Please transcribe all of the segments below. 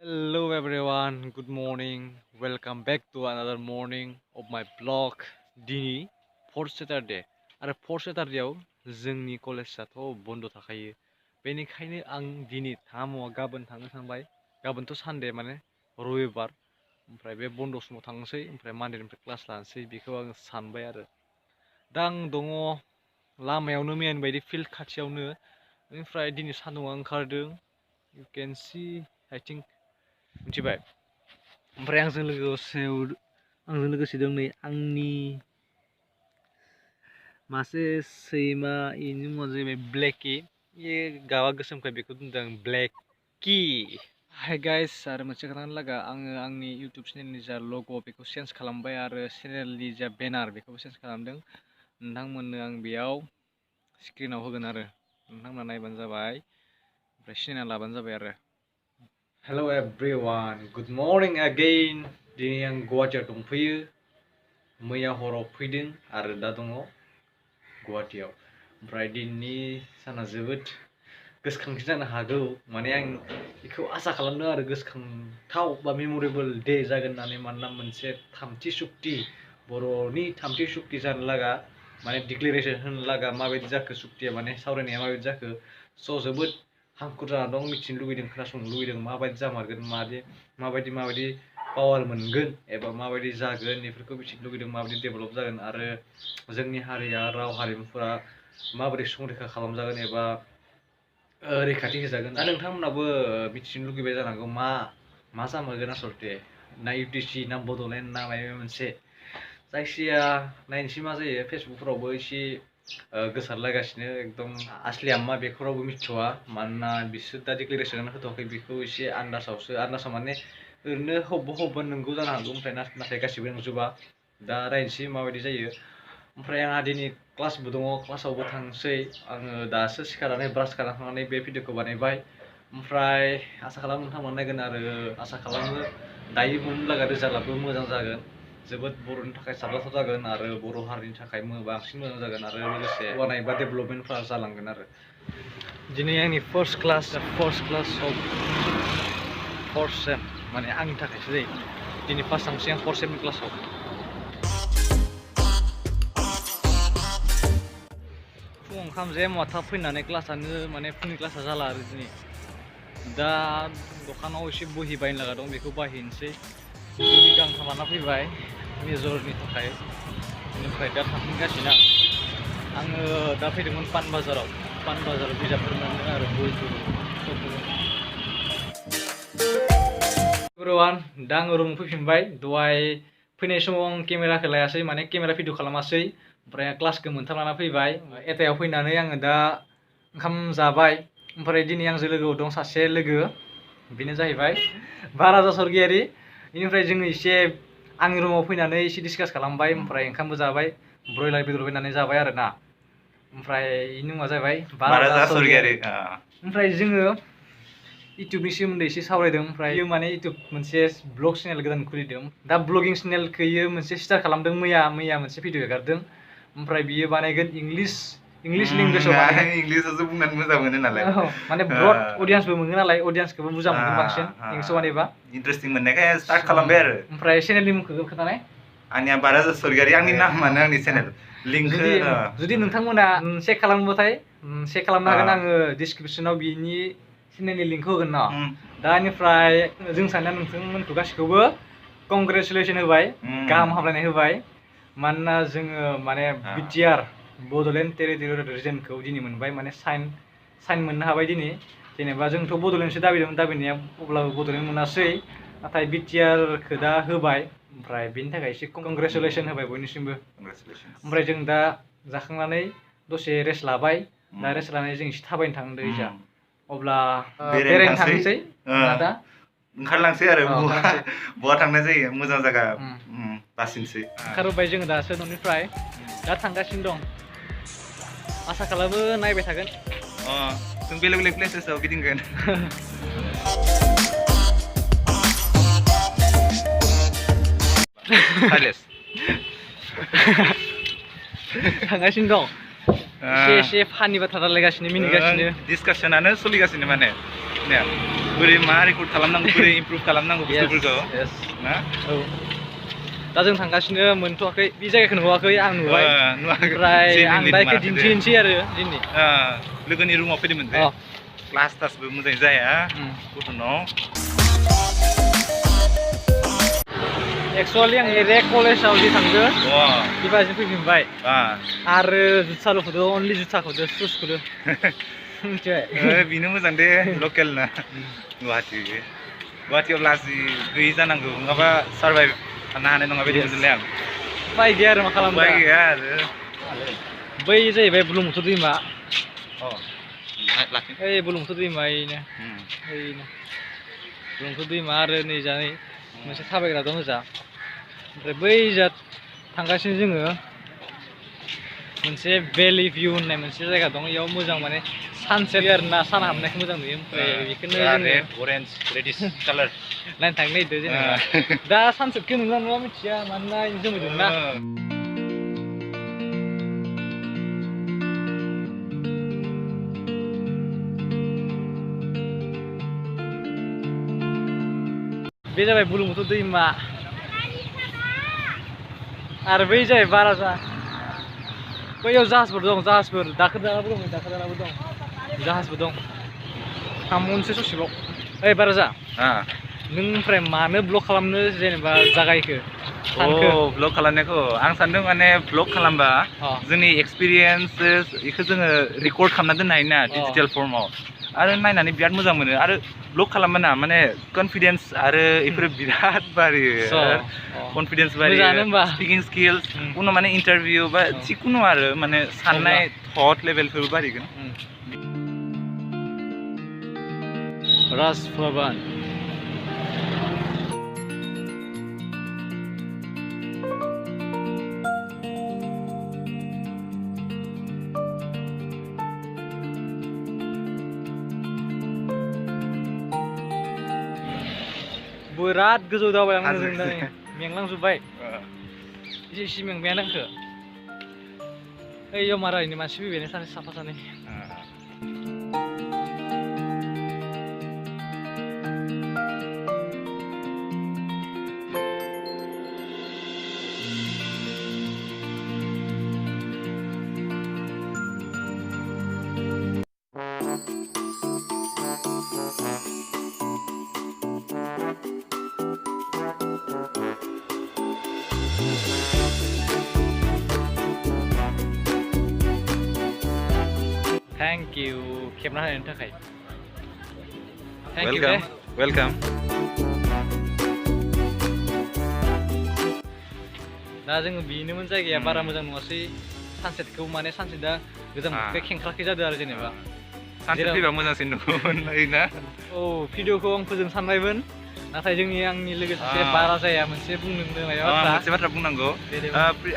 Hello everyone, good morning. Welcome back to another morning of my vlog. दिनै 4th Saturday आरो 4th Saturdayआव जोंनि कलेजआथ' बन्द' थाखायो। बेनिखायनो आं दिनै थाङा गाबोन थांनो सानबाय। गाबोनथ' सानडे माने रबिबार। ओमफ्राय बे बन्द' समाव थांनोसै ओमफ्राय मानडेनिफ्राय क्लास लानोसै बेखौ आं सानबाय आरो। दा आं दङ लामायावनो मेन बायदि फिल्ड खाथियावनो। ओमफ्राय दिनै सान्दुंआ ओंखारदों। You can see I think मिथिबाय ओमफ्राय आंजों लोगोसे दं नै आंनि मासे सैमा इनि मुङा जाहैबाय ब्लेकी ये गाबा गोसोमखाय बेखौ बुंदों ब्लेकी हाय गाइस आरो मोनसे खोथानो लागा आङो आंनि इउटुब चेनेलनि जा लग' बेखौ चेन्ज खालामबाय आरो चेनेलनि जा बेनार बेखौबो चेन्ज खालामदों नोंथांमोननो आं बेयाव स्क्रिनाव होगोन आरो नोंथांमोना नायबानो जाबाय ओमफ्राय सिनायना लाबानो जाबाय आरो Hello everyone, good morning again. दिनै आं गुवाहाटीआव दंफैयो मैया हराव फैदों आरो दा दङ गुवाहाटीआव ओमफ्राय दिनैनि साना जोबोद गोसोखांथि जानो हागौ माने आं बेखौ आसा खालामदों आरो गोसोखांथाव बा मेम'रेबल डे जागोन होननानै मानोना मोनसे थामथि सुक्ति बर'नि थामथि सुक्ति जानो लागा माने डिक्लेरेसन होनो लागा माबायदि जाखो सुक्तिया माने सावरायनाया माबायदि जाखो स' जोबोद हांखुर जाना दं मिथिनो लुगैदों खोनासंनो लुगैदों माबायदि जामारगोन माबायदि पावार मोनगोन एबा माबायदि जागोन बेफोरखौ मिथिनो लुगैदों माबायदि डेभेलप जागोन आरो जोंनि हारिया राव हारिमुफोरा माबोरै संरैखा खालामजागोन एबा रैखाथि होजागोन दा नोंथांमोनाबो मिथिनो लुगैबाय जानांगौ मा जामारगोन आसलथे ना इउटिसि ना बड'लेण्ड ना माबा मोनसे जायखिजाया नायनोसै मा जायो फेसबुकफोरावबो एसे गोसारलागासिनो एकदम आसलिया मा बेखौ रावबो मिथिथ'वा मानोना बिसोर दा डिक्लेरेसन होथ'वाखै बेखौ एसे आन्दासाव माने ओरैनो हब्बा नंगौ जानो हागौ ओमफ्राय नाथाय गासिबो नंजोबा दा नायनोसै माबायदि जायो ओमफ्राय आंहा दिनै क्लासबो दङ क्लासावबो थांसै आङो दासो सिखारनानै ब्रास खालामखांनानै बे भिडिअखौ बानायबाय ओमफ्राय आसा खालामो नोंथांमोना नायगोन आरो आसा खालामो दायो मोननो लागा रिजाल्टआबो मोजां जागोन जोबोद बर'नि थाखाय साबजाथाव जागोन आरो बर' हारिनि थाखाय बांसिन मोजां जागोन आरो लोगोसे जौगानाय बा डेभेलपमेन्टफ्रा जालांगोन आरो दिनै आंनि first class of fourth sem माने आंनि थाखायसो जायो दिनै फार्स्ट थांसै आं फर्थ सेमनि क्लासाव फुङाव ओंखाम जाया थाब फैनानै क्लासानो माने फुंनि क्लासा जाला आरो दिनै दा दखानाव एसे बहि बायनो लागा दं बेखौ बायहैनोसै बहि गांथाम लाना फैबाय मेजरनि थाखाय बेनिफ्राय दा थांफिनगासिनो आङो दा फैदोंमोन पान बाजाराव बिजाबफोर मोनदों आरो बहिफोर एभरिवान दा आङो रुमाव फैफिनबाय दहाय फैनाय समाव आं केमेराखौ लायासै माने केमेरा भिडिअ खालामासै ओमफ्राय क्लासखौ मोनथाम लाना फैबाय एटायाव फैनानै आङो दा ओंखाम जाबाय ओमफ्राय दिनै आंजों लोगोआव दं सासे लोगो बेनो जाहैबाय बाराजा सरगियारि बेनिफ्राय जोङो एसे आंनि रुमाव फैनानै एसे डिसकास खालामबाय ओमफ्राय ओंखामबो जाबाय ब्रयलार बेदर बायनानै जाबाय आरो ना ओमफ्राय बेनि मुङा जाहैबाय बाराजा सरगियारि ओमफ्राय जोङो इउटुबनि सोमोन्दै एसे सावरायदों ओमफ्राय बियो माने इउटुब मोनसे ब्लग चेनेल गोदान खुलिदों दा ब्लगिं चेनेलखौ इयो मोनसे स्टार्ट खालामदों मैया मोनसे भिडिअ हगारदों ओमफ्राय बियो बानायगोन इंलिश लेंगुवेजाव बानायगोन इंलिशआवसो बुंनानै मोजां मोनो नालाय माने ब्रड अडियन्सबो मोनो नालाय अडियन्सखौबो मोजां मोनगोन बांसिन इंलिशआव बानायबा इन्टारेस्टिं मोननायखाय स्टार्ट खालामबाय आरो ओमफ्राय चेनेलनि मुंखौ खोन्थानाय आंनिया बाराजा सरगियारि आंनि नामानो आंनि चेनेल लिंकखौ जुदि नोंथांमोना चेक खालामबाथाय चेक खालामनो हागोन आङो डिसक्रिपसनाव बिनि चेनेलनि लिंकखौ होगोन ना दानिफ्राय जों सानैया नोंथांमोनखौ गासैखौबो कंग्रेचुलेसन होबाय गाहाम हामलायनाय होबाय मानोना जोङो माने बिटिआर बड'लेण्ड टेरिटरियेल रिजनखौ दिनै मोनबाय माने साइन मोननो हाबाय दिनै जेनेबा जोंथ' बड'लेण्डसो दाबिनाया अब्लाबो बड'लेण्ड मोनासै नाथाय बिटिआरखौ दा होबाय ओमफ्राय बेनि थाखाय एसे कंग्रेचुलेसन होबाय बयनिसिमबो ओमफ्राय जों दा जाखांनानै दसे रेस्ट लाबाय दा रेस्ट लानानै जों एसे थाबायनो थांदों इजा अब्ला बेरायनो थांनोसै दा ओंखारलांसै आरो बहा थांनाय जायो मोजां जायगा बासिनोसै ओंखारबोबाय जोङो दासो न'निफ्राय दा थांगासिनो दं आसा खालामो नायबाय थागोन जों बेलेग प्लेसेसआव गिदिंगोन थांगासिनो दं एसे फानि बाथ्रा रायलायगासिनो मिनिगासिनो डिसकासनानो सोलिगासिनो माने ने बोरै मा रेकर्ड खालामनांगौ बोरै इमप्रुभ खालामनांगौ बुस्थुफोरखौ ना औ दा जों थांगासिनो मोनथ'वाखै बे जायगाखौ नुवाखै आं नुबाय ओमफ्राय आं दा इखो दिन्थिनोसै आरो दिनै लोगोनि रुमाव फैदोंमोन जे क्लास टासबो मोजाङै जाया गथ'नाव एक्चुअलि आं एरे कलेजाव जि थांदो बेबायदिनो फैफिनबाय आरो जुथा लुखोदो अनलि जुथाखौदो सुसखौदो मिथिबाय बेनो मोजां दे लकेल ना गुवाहाटियाव लाजि गैयि जानांगौ नङाबा सारभाइभ खालामनो हानाय नङा बायदि मोनदोंलै आं उपाय गैया आरो मा खालामनो उपाय गैया आरो बै जाहैबाय बुरलुंबुथुर दैमा ओइ बुरलुंबुथुर दैमा ओइनो बुरलुंबुथुर दैमा आरो नै जानै मोनसे थाबायग्रा दं ओजा ओमफ्राय बै जा थांगासिनो जोङो मोनसे भेलि भिउ होननाय मोनसे जायगा दं इयाव मोजां माने सानसेट आरोना सान हाबनायखौ मोजां नुयो ओमफ्राय बेखौनो जोङो अरेन्ज रेडिश कालार नायनो थांनो नागिरदों जेनेबा दा सानसेटखौ नुला नुवा मिथिया मानोना जोमै दंना बे जाबाय बुरलुंबुथुर दैमा आरो बै जाबाय बाराजा बैयाव जाहाजफोर दं जाहाजफोर दाखोर दालाबो दं जाहाजबो दं थांबावनोसै ससेबाव ओइ बाराजा नों ओमफ्राय मानो ब्लग खालामनो जेनेबा जागायखो ब्लग खालामनायखौ आं सानदों माने ब्लग खालामबा जोंनि एक्सपिरियेन्सेस बेखौ जोङो रेकर्ड खालामना दोननो हायोना डिजिटेल फर्माव आरो नायनानै बिराद मोजां मोनो आरो ब्लग खालामबा ना माने कनफिडेन्स आरो बेफोरो बिराद बारियो कनफिडेन्स बारियो स्पिकिं स्किल्स उनाव माने इन्टारभिउ बा जिखुनु आरो माने साननाय थट लेभेलफोर बारिगोन राजभवन बिराद गोजौ दावबायलांनो जों नै मेंलांजोब्बाय एसे एसे मेंबायानो आंखो ओइयाव मारायनि मानसि फैबाय सानै साफा सानै Thank you खेबना होनायनि थाखाय वेलकाम दा जोङो बेनोमोन जायगाया बारा मोजां नङासै सानसेटखौ माने सानसेटआ गोजां बोथोर खेंख्राखै जादों आरो जेनेबा सानसेट फैबा मोजांसिन नुगौमोन ना भिडिअखौ आं फोजोबनो सानबायमोन नाथाय आंनि लोगो सासे बारा जाया मोनसे बुंनो मोनसे बाथ्रा बुंनांगौ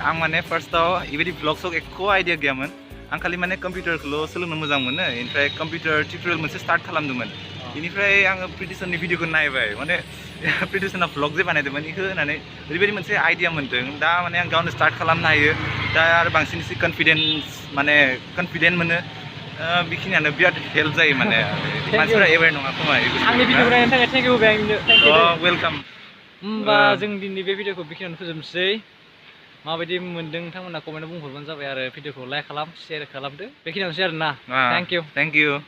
आं माने फार्स्टआव बेबायदि ब्लगसआव एख' आइडिया गैयामोन आं खालि माने कम्पिउटारखौल' सोलोंनो मोजां मोनो ओमफ्राय कम्पिउटार टिउटरियेल मोनसे स्टार्ट खालामदोंमोन बेनिफ्राय आङो प्रिटिसननि भिडिअखौ नायबाय माने प्रिटिसना ब्लग जे बानायदोंमोन बेखौ होनानै ओरैबायदि मोनसे आइडिया मोन्दों दा माने आं गावनो स्टार्ट खालामनो हायो दा आरो बांसिन एसे कनफिडेन्ट मोनो बेखिनियानो बिराद हेल्प जायो माने मानसिफोरा एवेर नङा खोमा आंनि भिडिअखौ नायनो थाखाय थेंक इउ वेलकाम होमबा जों दिनै बे भिडिअखौ बेखिनियावनो फोजोबनोसै माबायदि मोन्दों नोंथांमोना कमेन्टआव बुंहरबानो जाबाय आरो भिडिअखौ लाइक खालाम शेयार खालामदो बेखिनियावनोसै आरोना थेंक इउ